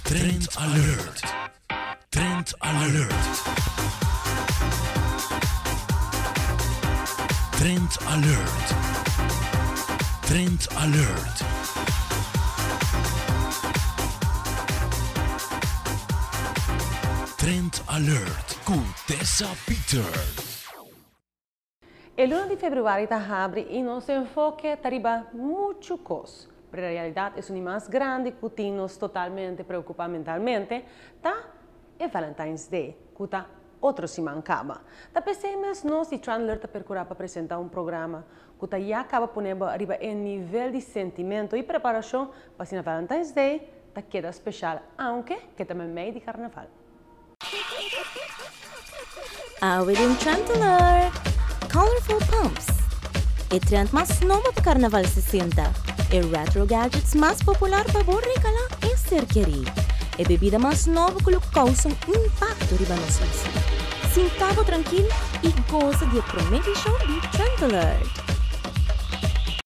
Trend Alert! Trend Alert! Trend Alert! Trend Alert! Trend Alert ku Tessa Peters. E luna di februari ta habri y nos enfoke ta riba mucho cos. Pero realidad esun di mas grandi cu tin nos totalmente preocupa mentalmente ta e Valentine's Day, cu ta otro siman caba. Ta pesey mes nos di Trend Alert ta percura pa presenta un programa cu ta ya caba pone bo riba e nivel di sentimento y preparacion pa asina Valentine's Day ta keda special aunke ke ta memey di carnaval. Awe den Trend Alert! Colorful Pumps! E trend mas nobo pa Carnaval 60. E retro gadgets mas popular pa bo regala e ser keri. E bebida mas nobo cu lo causa un impacto riba nos isla. Sinta bo trankil y goza di e prome edicion di Trend Alert!